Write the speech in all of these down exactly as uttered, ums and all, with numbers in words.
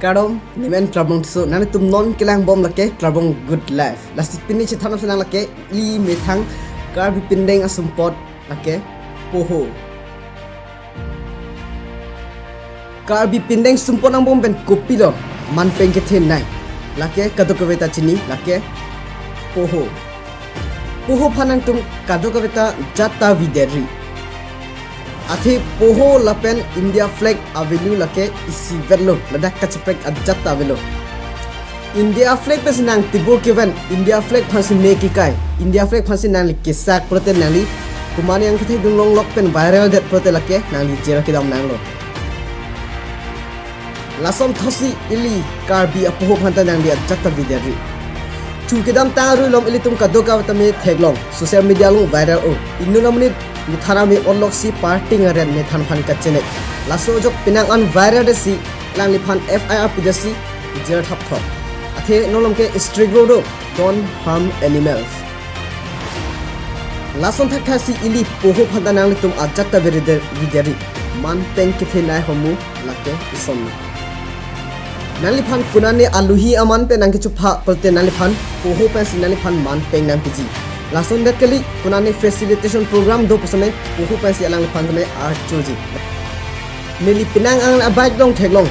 Kardom, nemen Trabong Tisso, nanglitum non kelang bom lake Trabong Good Life. Lasi pini chethan nang lake ili methang Karbi pindeng asumpot lake poho. Karbi pindeng sumpot angbong pen kopilo manpeng kethenei. Lake kadokave ta chini lake poho. Poho aphan nangtum kadokave ta jat ta videri. Athe poho lapen India flag a-value lake isivet lo, ladak kacheprek ajat ta avelo. India flag pensi nang tebur keven, India flag aphansi me kekai, India flag aphansi nangli kesak pulote nangli komat nangkethedun longlok pen viral det pulote lake nangli jail kedam nanglo. Lason thotsi ili Karbi apoho aphan ta nangli ajat ta videri. Chu kedamtang arui alom ilitum kadokave ta me theklong, social media along viral o. Inut amonit methang ame onloksi party ngaran methang aphan kachenek. Laso ajok penang an viral detsi alangliphan F I R pidetsi jail thapthok. Athe non alom ke strict rule do, don't harm animals. Lason thakthak si ili poho aphan ta nanglitum ajat ta vide-, videri. Manpeng kethenei homu lake ison. Nangliphan konane aluhi aman pen nangkechupha pulote nangliphan poho pensi nangliphan manpeng nangpiji. Lason det kali, konane facilitation program do pusitame poho pensi alangliphan tame archoji. Neli penang an a-bike long theklong,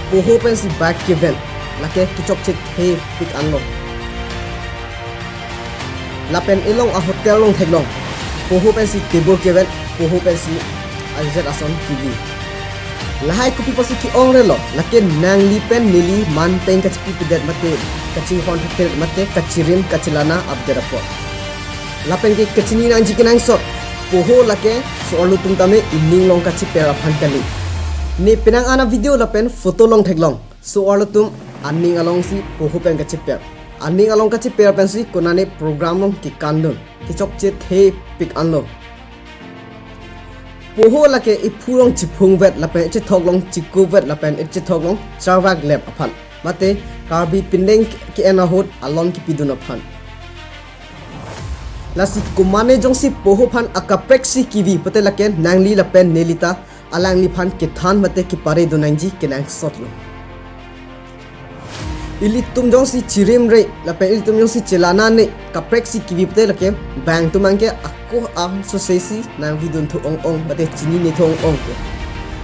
poho pensi bike keven, lake kechokche thepik anlo. Lapen ilong a-hotel long theklong, poho pensi tebur keven, poho pensi ajat ason kevi. Lahai kopi pusi ke-ong relo, lake nangli pen neli manpeng kachepipedet mate, kachinghon thedet mate, kachirim kachelana apedet apot. Lapen ke kachini nangji kenangsot, poho lake so-arlo atum tame ining along kacheper aphan kali. Ne penang an a-video lapen photo long theklong, so-arlo atum aning alongsi poho pen kacheper. Aning along kacheper pensi konane program along kekandun, kechokche thepik anlo. Poho lake iphu along chiphungvet lapen ichethok along chikuvet lapen ichethok along charvak lep aphan, mate Karbi pindeng ke-en ahut alon kepidun aphan. Lasi komatne jongsi poho aphan akapreksi kevi pulote lake nangli lapen neli ta alangliphan kethan mate keparedun nangji kenangsotlo. Ilitum jongsi chirimre lapen ilitum jongsi chelanane, kapreksi kevi pulote lake bang atum abangke ako angsose si nangvidun thu ong-ong mate chinine thu ong-ong ke.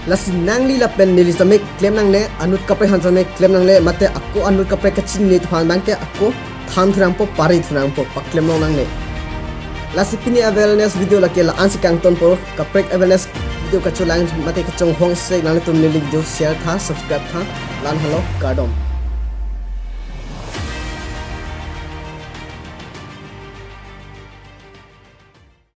Lasi nangli lapen neli tame klem nangne, anut kaprek aphan tame klem nangne, mate ako anut kaprek kachinine atum abangke ako than thu nangpo, pare thu nangpo, paklem long nangne. Lasi pini awareness video lake la-ansi kangtonpo, kaprek awareness video kacholang mate kachonghong se nanglitum neli video share tha, subscribe tha, la-an helo, kardom.